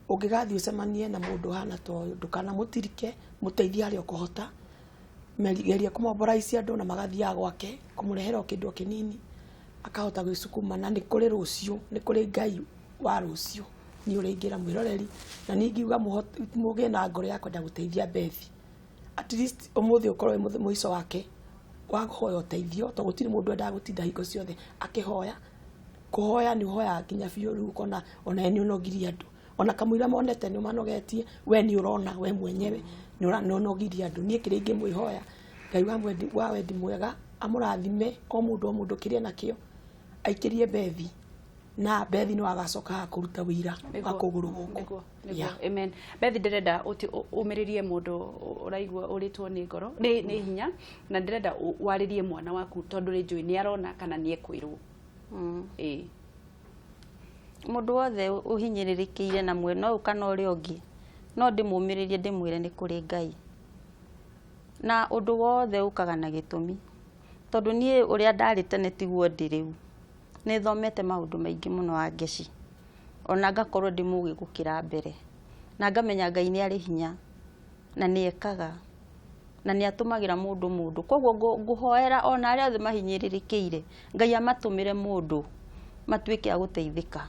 ũngĩgathiĩ ũcemanie na mũndũ ũhana ta ũyũ, ndũkanamũtirike, mũteithie harĩa ũkũhota. Geria kũmombora andũ na magathiaga gwake kũmũrehera o kĩndũ o kĩnini akahota gwĩcukuma, na nĩ kũrĩ rũciũ, nĩ kũrĩ Ngai wa rũciũ. Niĩ ũrĩa ingĩra mwĩroreri, na niĩ ingiuga mũgĩe na ngoro ya kwenda gũteithia Bethi, at least ũmũthĩ ũkorwo wĩ mũico wake wa kũhoya ũteithio, tondũ gũtirĩ mũndũ wendaga gũtinda hingo ciothe akĩhoya. Kũhoya nĩ ũhoyaga nginya biũ, rĩu ũkona ona we nĩ ũnogirie andũ, ona kamũira monete nĩ ũmanogetie, we nĩ ũrona we mwenyewe nĩ ũnogirie andũ. Niĩ kĩrĩa ingĩmwĩhoya, Ngai wa wendi mwega amũrathime o mũndũ o mũndũ kĩrĩa nakĩo, aikĩrie Bethi, na Bethi no agacoka haha kũruta wĩira wa kũgũrũ gũkũ. Amen. Bethi, ndĩrenda ũmĩrĩrie mũndũ ũraigua ũrĩtwo nĩ ngoro nĩ hinya, na ndĩrenda warĩrie mwana waku tondũ nĩ njũĩ nĩ arona kana nĩ ekwĩrwo. Ĩĩ. Mũndũ wothe ũhinyĩrĩrĩkĩire na mwena ũyũ kana ũrĩa ũngĩ, no ndĩmũmĩrĩrie ndĩmwĩre nĩ kũrĩ Ngai, na ũndũ wothe ũkaga na gĩtũmi, tondũ niĩ ũrĩa ndarĩ tene tiguo ndĩ rĩu. Nĩ thomete maũndũ maingĩ mũno wa ngeci, ona ngakorwo ndĩ mũgĩ gũkĩra mbere, na ngamenya Ngai nĩ arĩ hinya na nĩ ekaga na nĩ atũmagĩra mũndũ mũndũ. Koguo ngũhoera ona arĩa othe mahinyĩrĩrĩkĩire, Ngai amatũmĩre mũndũ matuĩke a gũteithĩka.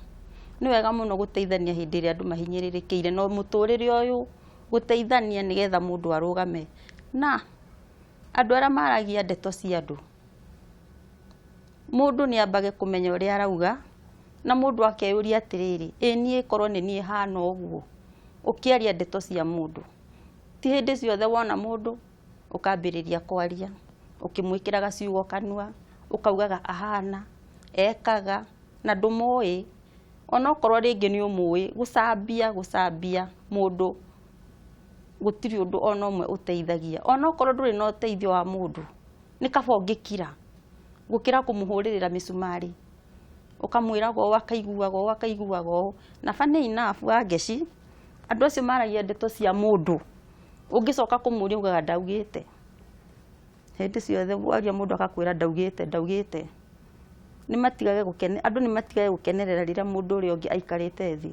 Nĩ wega mũno gũteithania hĩndĩ ĩrĩa andũ mahinyĩrĩrĩkĩire, no mũtũrĩre ũyũ gũteithania nĩgetha mũndũ arũgame. Na andũ arĩa maragia ndeto cia andũ, mũndũ nĩ ambage kũmenya ũrĩa arauga, na mũndũ akeyũria atĩrĩrĩ, ĩ niĩ korwo nĩ niĩ hana ũguo, ũkĩaria ndeto cia mũndũ. Ti hĩndĩ ciothe wona mũndũ ũkambĩrĩria kwaria ũkĩmwĩkĩraga ciugo kanua, ũkaugaga ahana ekaga, na ndũmũĩ. Onokorwo rĩngĩ nĩ ũmũĩ, gũcambia mũndũ gũtirĩ ũndũ ona ũmwe ũteithagia. Onokorwo ndũrĩ na ũteithio wa mũndũ, nĩ kaba ũngĩkira gũkĩra kũmũhũrĩrĩra mĩcumarĩ, ũkamwĩraga ũũ akaiguaga ũũ akaiguaga ũũ. Na funny enough wa ngeci, andũ acio maragia ndeto cia mũndũ, ũngĩcoka kũmũria ugaga ndaugĩte. Hĩndĩ ciothe waria mũndũ agakwĩra ndaugĩte ndaugĩte. Nĩ matigage gũkene, andũ nĩ matigage gũkenerera rĩrĩa mũndũ ũrĩa ũngĩ aikarĩte thĩ,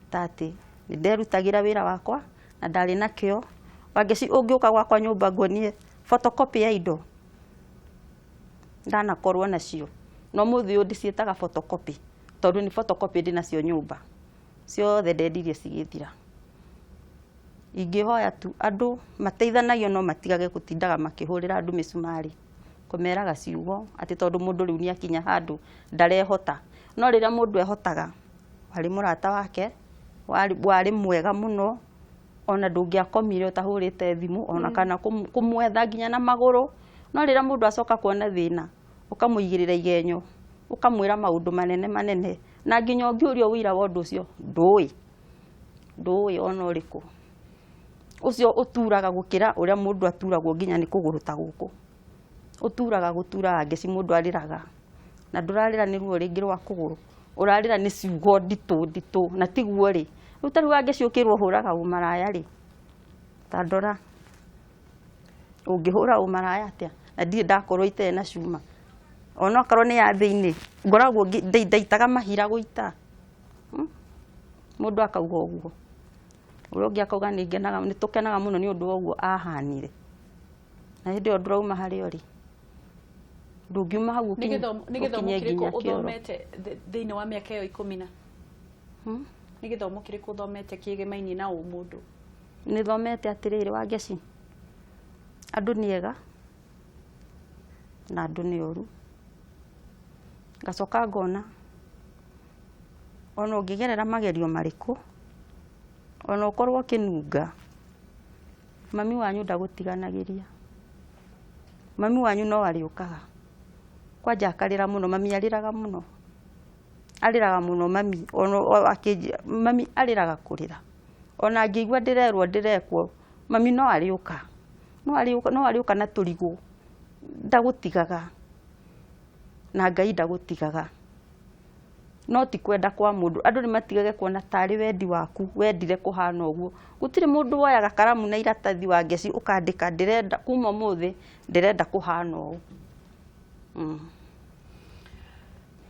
ta atĩ nĩ nderutagĩra wĩra wakwa na ndarĩ na kĩo. Wangeci, ũngĩũka gwakwa nyũmba nguonie photocopy ya indo ndanakorwo nacio, no mũthĩ ũyũ ndĩciĩtaga photocopy tondũ nĩ photocopy ndĩ nacio nyũmba ciothe, ndendirie cigĩthira. Ingĩhoya tu andũ mateithanagio, no matigage gũtindaga makĩhũrĩra andũ mĩcumarĩ, kũmeraga ciugo atĩ tondũ mũndũ rĩu nĩ akinya handũ ndarehota. No rĩrĩa mũndũ ehotaga, warĩ mũrata wake, warĩ mwega mũno, ona ndũngĩakomire ũtahũrĩte thimũ ona kana kũmwetha nginya na magũrũ. No rĩrĩa mũndũ acoka kuona thĩna, ũkamũigĩrĩra igenyo, ũkamwĩra maũndũ manene manene, na nginya ũngĩũrio ũira wa ũndũ ũcio ndũĩ, ndũĩ ona ũrĩkũ. Ũcio ũturaga gũkĩra ũrĩa mũndũ aturagwo nginya nĩ kũgũrũ ta gũkũ. Ũturaga gũturaga ngeci, mũndũ arĩraga, na ndũrarĩra nĩ ruo rĩngĩ rwa kũgũrũ, ũrarĩra nĩ ciugo nditũ nditũ, na tiguo rĩ. Rĩu ta rĩu wangeci ũkĩrwo ũhũraga ũmaraya rĩ, ta ndora ũngĩhũra ũmaraya atĩa? Na ndirĩ ndakorwo itarĩ na cuma, onokorwo nĩ ya thĩinĩ, ngoragwo ndaitaga mahira gũita. Mũndũ akauga ũguo, ũrĩa ũngĩ akauga nĩ ngenaga, nĩ tũkenaga mũno nĩ ũndũ wa ũguo ahanire. Na hĩndĩ ĩyo ndũrauma harĩa ũrĩ, ndũngiuma hau Nĩ gĩthomo ũkinye kĩrĩkũ nginya kĩoro. ũthomete thĩinĩ wa mĩaka ĩyo 10 na? Nĩ gĩthomo kĩrĩkũ ũthomete kĩgemaini na ũmũndũ? Nĩ thomete atĩrĩrĩ wangeci, andũ nĩ ega na andũ nĩ oru. Ngacoka ngona ona ũngĩgerera magerio marĩkũ, ona ũkorwo ũkĩnunga, mami wanyu ndagũtiganagĩria, mami wanyu no arĩũkaga. Kwanja akarĩra mũno, mami arĩraga mũno, arĩraga mũno mami, ona mami arĩraga kũrĩra. Ona angĩigua ndĩrerwo ndĩrekwo, mami no arĩũka, no arĩũka, no arĩũka na tũrigũ, ndagũtigaga, na Ngai ndagũtigaga. No ti kwenda kwa mũndũ. Andũ nĩ matigage kuona tarĩ wendi waku wendire kũhana ũguo. Gũtirĩ mũndũ woyaga karamu na iratathi wa ngeci ũkandĩka ndĩrenda kuma ũmũthĩ ndĩrenda kũhana ũũ.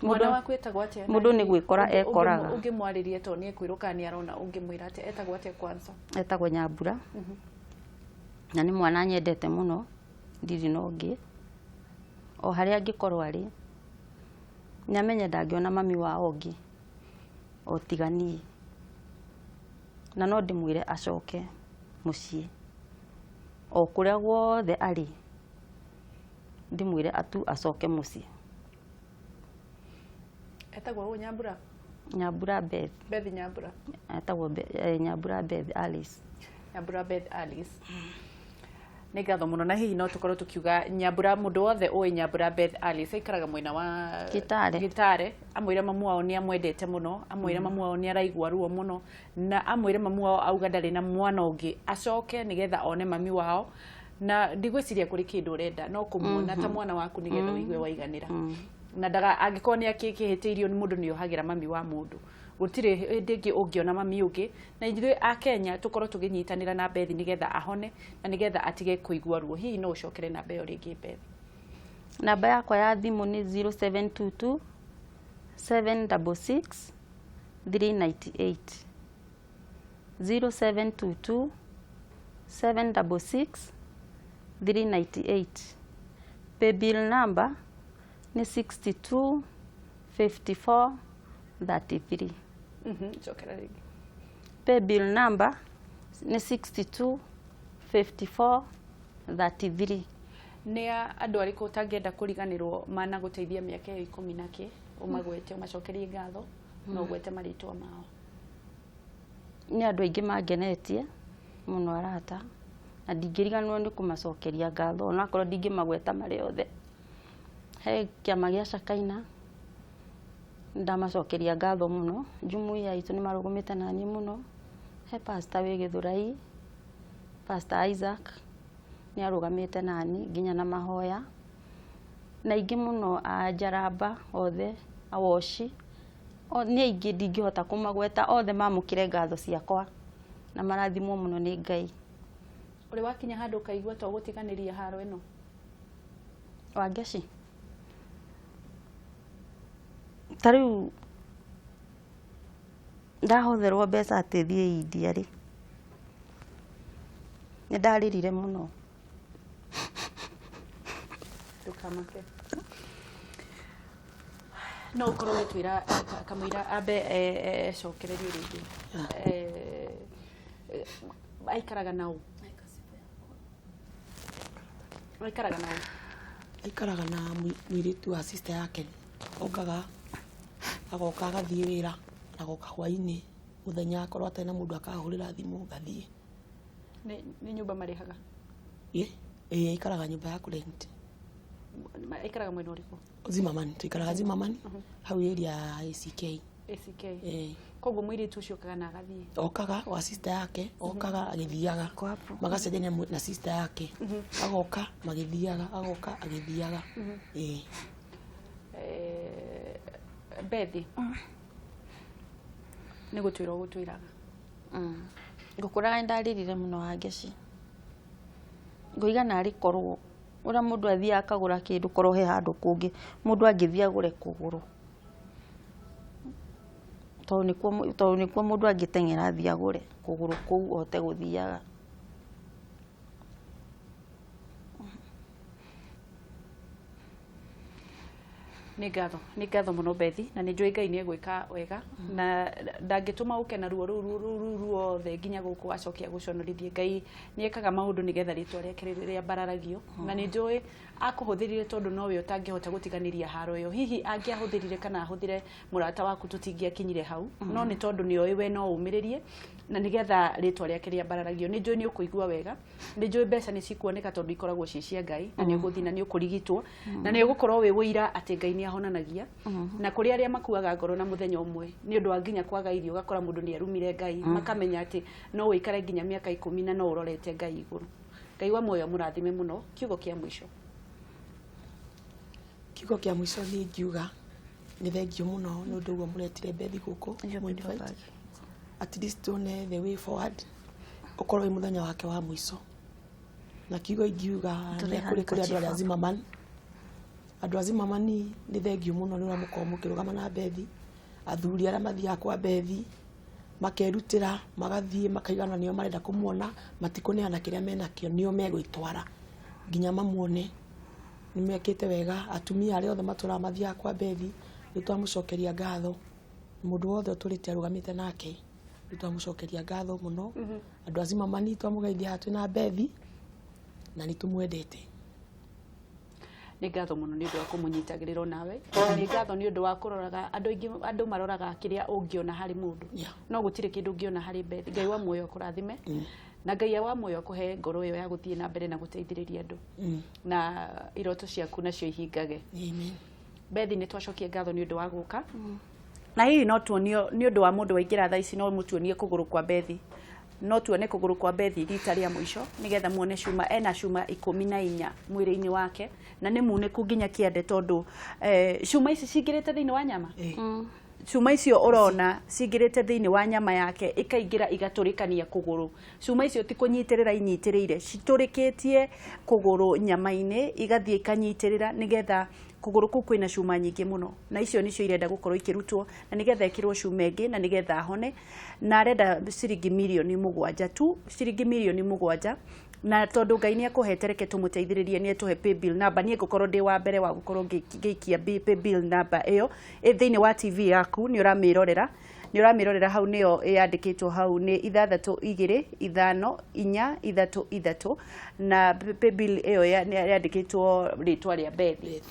Mwana waku etagwo atĩa? Mũndũ nĩ gwĩkora ekoraga. Ũngĩmwarĩria tondũ nĩ ekwĩrwo kana nĩ arona, ũngĩmwĩra atĩa? Etagwo atĩa kwanza? Etagwo Nyambura. Na nĩ mwana nyendete mũno, ndirĩ na ũngĩ. O harĩa angĩkorwo arĩ, nĩ amenye ndangĩona mami wao ũngĩ o tiga niĩ. Na no ndĩmwĩre acoke mũciĩ o kũrĩa guothe arĩ, ndĩmwĩre atu acoke mũciĩ. Etagwo ũũ Nyambura? Nyambura Beth. Beth Nyambura. Etagwo Nyambura Beth Alice. Nyambura Beth Alice. Nĩ ngatho mũno, na hihi no tũkorwo tũkiuga Nyambura, mũndũ wothe ũĩ Nyambura Beth Alice aikaraga mwena wa Gitare. Gitare, amwĩre mamu wao nĩ amwendete mũno, amwĩre mamu wao nĩ araigua ruo mũno, na amwĩre mamu wao auga ndarĩ na mwana ũngĩ, acoke nĩgetha one mami wao. Na ndigwĩciria kũrĩ kĩndũ ũrenda no kũmuona ta mwana waku nĩgetha ũigue waiganĩra. Na ndaga angĩkorwo nĩ akĩhĩtĩirio nĩ mũndũ, nĩ ohagĩra mami wa mũndũ. Gũtirĩ hĩndĩ ĩngĩ ũngĩona mami ũngĩ. Na ithuĩ a Kenya tũkorwo tũgĩnyitanĩra na Beth nĩgetha ahone na nĩgetha atige kũigua ruo. Hihi no ũcokere namba ĩyo rĩngĩ, Beth? Namba yakwa ya thimũ nĩ 0722 766 398, 0722 766 398. Paybill number nĩ 62 54 33. Cokera rĩngĩ. Paybill number nĩ 62 54 33. Nĩ andũ arĩkũ ũtangĩenda kũriganĩrwo mana gũteithia mĩaka ĩyo 10 na kĩ, ũmagwete, ũmacokerie ngatho na ũgwete marĩtwa mao? Nĩ andũ aingĩ mangenetie mũno, arata, na ndingĩriganĩrwo nĩ kũmacokeria ngatho onakorwo ndingĩmagweta marĩ othe. He kĩama gĩa Shakaina, ndamacokeria ngatho mũno. Jumuiya itũ nĩ marũgamĩte naniĩ mũno. He pastor wĩ Gĩthũrai, Pastor Isaac, nĩ arũgamĩte nani nginya na mahoya, na aingĩ mũno a Njaramba othe, awoci nĩ aingĩ, ndingĩhota kũmagweta othe. Mamũkĩre ngatho ciakwa na marathimwo mũno nĩ Ngai. Ũrĩ wakinya handũ ũkaigua to gũtiganĩria haro ĩno? Wangeci, ta rĩu ndahotherwo mbeca atĩ thiĩ India rĩ, nĩ ndarĩrire mũno. Ndũkamake. No ũkorwo ũgĩtwĩra kamũira ambe ecokererie rĩngĩ. Aikaraga na ũ? Aikaraga na ũ? Aikaraga na mũirĩtu wa sister yake. Okaga agoka agathiĩ wĩra, agoka hwainĩ, mũthenya akorwo atarĩ na mũndũ akahũrĩra thimũ ngathiĩ. Nĩ nyũmba marĩhaga? Ĩ ĩ, aikaraga nyũmba ya kũrent. Aikaraga mwena ũrĩkũ? Zimmerman, tuikaraga Zimmerman hau area ya ACK. ACK? Ĩ. Koguo mũirĩtu ũcio okaga na agathiĩ? Okaga wa sister yake, okaga agĩthiaga, magacenjania na sister yake, agoka magĩthiaga, agoka agĩthiaga, ĩ. Bethi, nĩ gũtwĩra ũgũtwĩraga. Ngũkũraga nĩ ndarĩrire mũno, Wangeci. Ngoiga narĩ korwo ũrĩa mũndũ athiaga akagũra kĩndũ, korwo he handũ kũngĩ mũndũ angĩthiĩ agũre kũgũrũ, tondũ nĩkuo mũndũ angĩteng'era athiĩ agũre kũgũrũ kũu ahote gũthiaga. Nĩ ngatho, nĩ ngatho mũno, Bethi, na nĩ njũĩ Ngai nĩ egwĩka wega na ndangĩtũma ũke na ruo rũu ruothe nginya gũkũ acoke agũconorithie. Ngai nĩ ekaga maũndũ nĩgetha rĩtwa rĩake rĩambararagio, na nĩ njũĩ akũhũthĩrire tondũ nowe ũtangĩhota gũtiganĩria haro ĩyo. Hihi angĩahũthĩrire kana ahũthĩre mũrata waku, tũtingĩakinyire hau, no nĩ tondũ nĩ oĩ we no ũmĩrĩrie na nĩgetha rĩtwa rĩake rĩambararagio. Nĩ njũĩ nĩ ũkũigua wega, nĩ njũĩ mbeca nĩ cikuoneka tondũ ikoragwo ciĩ cia Ngai, na nĩ ũgũthiĩ na nĩ ũkũrigitwo na nĩ ũgũkorwo wĩ ũira atĩ Ngai nĩ ahonanagia. Na kũrĩ arĩa makuaga ngoro na mũthenya ũmwe nĩ ũndũ wa nginya kwaga irio, ũgakora mũndũ nĩ arumire Ngai, makamenya atĩ no ũikare nginya mĩaka 10 na no ũrorete Ngai igũrũ. Ngai wa muoyo amũrathime mũno. Kiugo kĩa mũico? Kiugo kĩa mũico niĩ ngiuga Nĩ thengio mũno nĩ ũndũ ũguo mũretire Bethi gũkũ Iyo mũinvite. paper bag. At least tuone the way forward, ũkorwo wĩ mũthenya wake wa mũico. Na kiugo ingiuga Tũrĩ nĩ kũrĩ kũrĩ andũ arĩa handkerchief. Zimmerman, andũ a Zimmerman, nĩ thengio mũno nĩ ũrĩa mũkoragwo mũkĩrũgama na Bethi. Athuri arĩa mathiaga kwa Bethi makerutĩra, magathiĩ makaigana nĩo marenda kũmuona, matikũneana kĩrĩa menakĩo, nĩo megwĩtwara nginya mamuone. Nĩ mekĩte wega. Atumia arĩa othe matũraga mathiaga kwa Bethi, nĩ twamũcokeria ngatho. Mũndũ wothe ũtũrĩte arũgamĩte nake, nĩ twamũcokeria ngatho mũno. Andũ a Zimmerman, twamũgeithia haha twĩna Bethi na nĩ tũmwendete. Nĩ ngatho mũno nĩ ũndũ wa kũmũnyitagĩrĩra nawe, na nĩ ngatho nĩ ũndũ wa kũroraga andũ aingĩ. Andũ maroraga kĩrĩa ũngĩona harĩ mũndũ, no gũtirĩ kĩndũ ũngĩona harĩ Bethi. Ngai wa muoyo akũrathime, na Ngai wa muoyo akũhe ngoro ĩyo ya gũthiĩ na mbere na gũteithĩrĩria andũ, na iroto ciaku nacio ihingage. Amen. Bethi, nĩ twacokia ngatho nĩ ũndũ wa gũka, na hihi no tuonio, nĩ ũndũ wa mũndũ waingĩra thaa ici, no mũtuonie kũgũrũ kwa Bethi, no tuone kũgũrũ kwa Bethi rita rĩa mũico, nĩgetha muone cuma. Ena cuma 14 mwĩrĩ-inĩ wake, na nĩ munĩku nginya kĩande, tondũ cuma ici cingĩrĩte thĩinĩ wa nyama. Cuma icio ũrona cingĩrĩte thĩinĩ wa nyama yake, ikaingĩra igatũrĩkania kũgũrũ. Cuma icio ti kũnyitĩrĩra inyitĩrĩire, citũrĩkĩtie kũgũrũ nyama-inĩ, igathiĩ ikanyitĩrĩra, nĩgetha kũgũrũ kũu kwĩna cuma nyingĩ mũno, na icio nĩcio irenda gũkorwo ikĩrutwo, na nĩgetha ĩkĩrwo cuma ĩngĩ, na nĩgetha ahone. Na arenda ciringi mirioni 7 tu, ciringi mirioni 7. Na tondũ Ngai nĩ akũhete, reke tũmũteithĩrĩrie. Nĩ etũhe paybill number. Niĩ ngũkorwo ndĩ wa mbere wa gũkorwo ngĩikia paybill number ĩyo ĩ thĩinĩ wa TV yaku. Nĩ ũramĩrorera, nĩ ũramĩrorera hau, nĩyo yandĩkĩtwo hau, nĩ 625 433, na paybill ĩyo yandĩkĩtwo rĩtwa rĩa Bethi.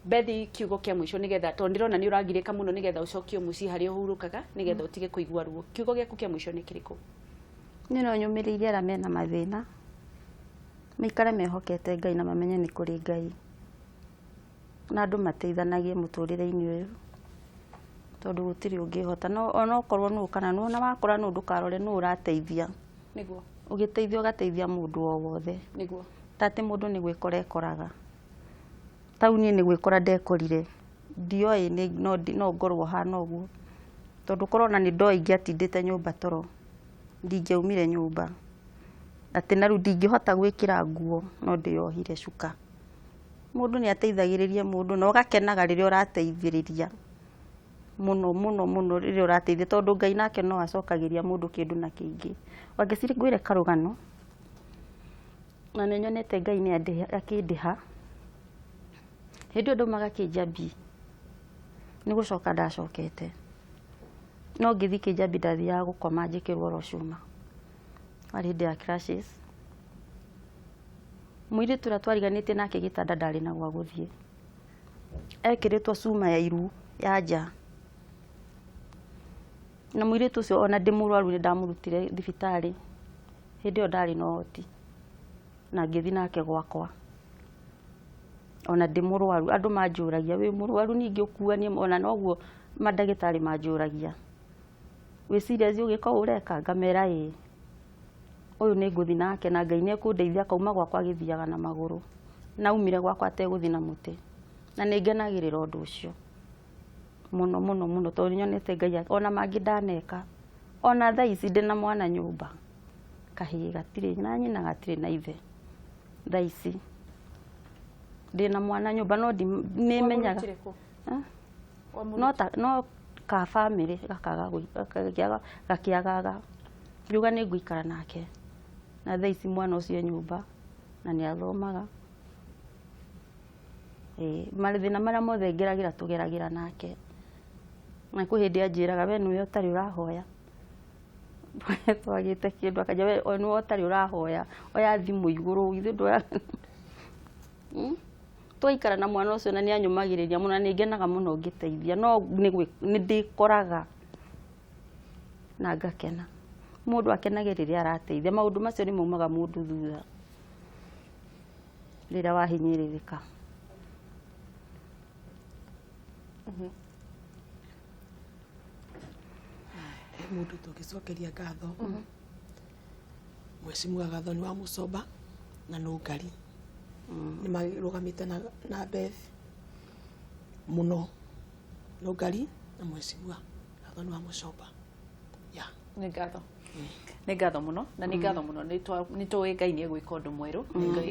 Bethi, kiugo kĩa mũico, nĩgetha, tondũ ndĩrona nĩ ũragirĩka mũno, nĩgetha ũcokio mũciĩ harĩa ũhurũkaga, nĩgetha ũtige kũigua ruo. Kiugo gĩaku kĩa mũico nĩ kĩrĩkũ? Niĩ no nyũmĩrĩirie arĩa mena mathĩna maikare mehokete Ngai na mamenye nĩ kũrĩ Ngai, na andũ mateithanagie mũtũrĩre-inĩ ũyũ, tondũ gũtirĩ ũngĩhota. No onokorwo nũ kana nũ, ona wakora nũ, ndũkarore nũ ũrateithia. Ũgĩteithia, ũgateithia mũndũ o wothe. Ta atĩ mũndũ nĩ gwĩkora ekoraga tau. Niĩ nĩ gwĩkora ndekorire, ndioĩ no ngorwo hana ũguo, tondũ korwo ona nĩ ndoĩ ingĩatindĩte nyũmba toro, ndingĩaumire nyũmba, atĩ na rĩu ndingĩhota gwĩkĩra nguo, no ndĩyohire cuka. Mũndũ nĩ ateithagĩrĩria mũndũ, na ũgakenaga rĩrĩa ũrateithĩrĩria mũno mũno mũno, rĩrĩa ũrateithia, tondũ Ngai nake no acokagĩria mũndũ kĩndũ na kĩingĩ. Wangĩciri, ngwĩre karũgano, na nĩ nyonete Ngai nĩ akĩndĩha. Hĩndĩ ĩyo ndaumaga Kĩnjambi, nĩ gũcoka ndacokete, no ngĩthiĩ Kĩnjambi, ndathiaga gũkoma njĩkĩrwo oro cuma. Warĩ hĩndĩ ya crashes. Mũirĩtu ũrĩa twariganĩtie nake gĩtanda ndarĩ na gwa gũthiĩ, ekĩrĩtwo cuma ya iru ya nja, na mũirĩtu ũcio ona ndĩ mũrwaru nĩ ndamũrutire thibitarĩ. Hĩndĩ ĩyo ndarĩ na ũhoti, na ngĩthiĩ nake gwakwa ona ndĩ mũrwaru. Andũ manjũragia, "Wĩ mũrwaru ningĩ ũkuanie?" Ona noguo mandagĩtarĩ manjũragia, "Wĩ serious ũgĩka ũũ ũreka?" Ngamera, "Ĩĩ, ũyũ nĩ ngũthiĩ nake na Ngai nĩ ekũndeithia." Akauma gwakwa agĩthiaga na magũrũ, na aumire gwakwa ategũthiĩ na mũtĩ, na nĩ ngenagĩrĩra ũndũ ũcio mũno mũno mũno, tondũ nĩ nyonete Ngai ona mangĩ ndaneka. Ona thaa ici ndĩna mwana nyũmba, kahĩĩ gatirĩ na nyina, gatirĩ na ithe. Thaa ici ndĩna mwana nyũmba, no nĩ menyaga. Wamũrutire kũ? Ah? Wamũrutire? No ta no ka bamĩrĩ gakaga gakĩagaga, ngiuga nĩ ngũikara nake, na thaa ici mwana ũcio e nyũmba na nĩ athomaga. Ĩĩ, mathĩna marĩa mothe ngeragĩra, tũgeragĩra nake, na kwĩ hĩndĩ anjĩraga, "We nĩwe ũtarĩ ũrahoya." Twagĩte kĩndũ, akanja, "We nĩwe ũtarĩ ũrahoya, oya thimũ igũrũ, ithuĩ ndũra." Twaikara na mwana ũcio, na nĩ anyũmagĩrĩria mũno, na nĩ ngenaga mũno ngĩteithia, no nĩ ndĩkoraga na ngakena. Mũndũ akenage rĩrĩa arateithia. Maũndũ macio nĩ maumaga mũndũ thutha rĩrĩa wahinyĩrĩrĩka. He mũndũ tũngĩcokeria ngatho, Mheshimiwa Gathoni wa Mũcomba na Nũngari, nĩ marũgamĩte na Beth mũno. Rũngari na Mheshimiwa Gathoni wa Mũcomba. Yeah. Nĩ ngatho, nĩ ngatho mũno, na nĩ ngatho mũno. Nĩ tũĩ Ngai nĩ egwĩka ũndũ mwerũ,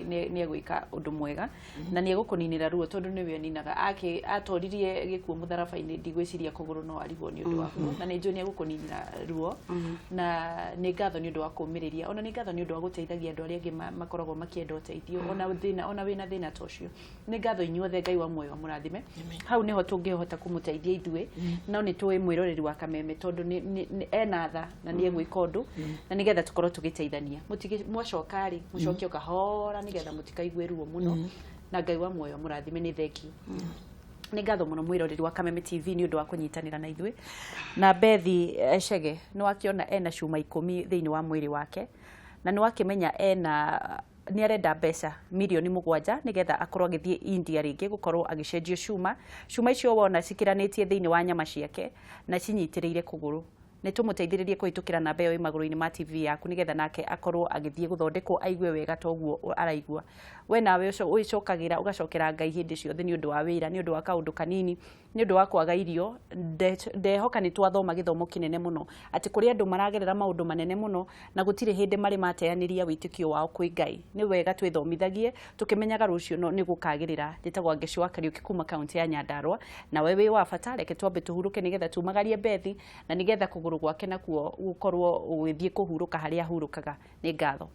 nĩ egwĩka ũndũ mwega na nĩ egũkũninĩra ruo, tondũ nĩwe ũninaga. Atoririe gĩkuũ mũtharaba-inĩ, ndigwĩciria kũgũrũ no arigwo nĩ ũndũ waku, na nĩ njũĩ nĩ egũkũninĩra ruo. Na nĩ ngatho nĩ ũndũ wa kũũmĩrĩria, ona nĩ ngatho nĩ ũndũ wa gũteithagia andũ arĩa angĩ makoragwo makĩenda ũteithio, ona thĩna, ona wĩna thĩna ta ũcio. Nĩ ngatho inyuothe, Ngai wa muoyo amũrathime. Hau nĩho tũngĩhota kũmũteithia ithuĩ, no nĩ tũĩ mwĩroreri wa Kameme, tondũ ena tha na nĩ egwĩka ũndũ, na nĩgetha tũkorwo tũgĩteithania. Mũtige mwacoka rĩ, mũcoke o kahora nĩgetha mũtikaigue ruo mũno, na Ngai wa muoyo amũrathime. Nĩ thengiũ, nĩ ngatho mũno, mwĩroreri wa Kameme TV, nĩ ũndũ wa kũnyitanĩra na ithuĩ. Na Bethi Chege, nĩ wakĩona ena cuma 10 thĩinĩ wa mwĩrĩ wake, na nĩ wakĩmenya ena nĩ arenda mbeca mirioni 7 nĩgetha akorwo agĩthiĩ India rĩngĩ gũkorwo agĩcenjio cuma. Cuma icio wona cikĩranĩtie thĩinĩ wa nyama ciake na cinyitĩrĩire kũgũrũ. Nĩ tũmũteithĩrĩrie kũhĩtũkĩra namba ĩyo ĩ magũrũ-inĩ ma TV yaku, nĩgetha nake akorwo agĩthiĩ gũthondekwo aigue wega toguo araigua. We nawe ũcokagĩra ũgacokera Ngai hĩndĩ ciothe nĩ ũndũ wa wĩra, nĩ ũndũ wa kaũndũ kanini, nĩ ũndũ wa kwaga irio. Ndehoka nĩ twathoma gĩthomo kĩnene mũno atĩ kũrĩ andũ maragerera maũndũ manene mũno na gũtirĩ hĩndĩ marĩ mateanĩria wĩtĩkio wao kwĩ Ngai. Nĩ wega twĩthomithagie tũkĩmenyaga rũciũ no nĩ gũkagĩrĩra. Njĩtagwo Angeci wa Kariũki kuma kaunti ya Nyandarua, nawe wĩ wa bata. Reke twambe tũhurũke nĩgetha tumagarie Bethi na nĩgetha kũgũrũ gwake nakuo gũkorwo gũgĩthiĩ kũhurũka harĩa ahurũkaga. Nĩ ngatho.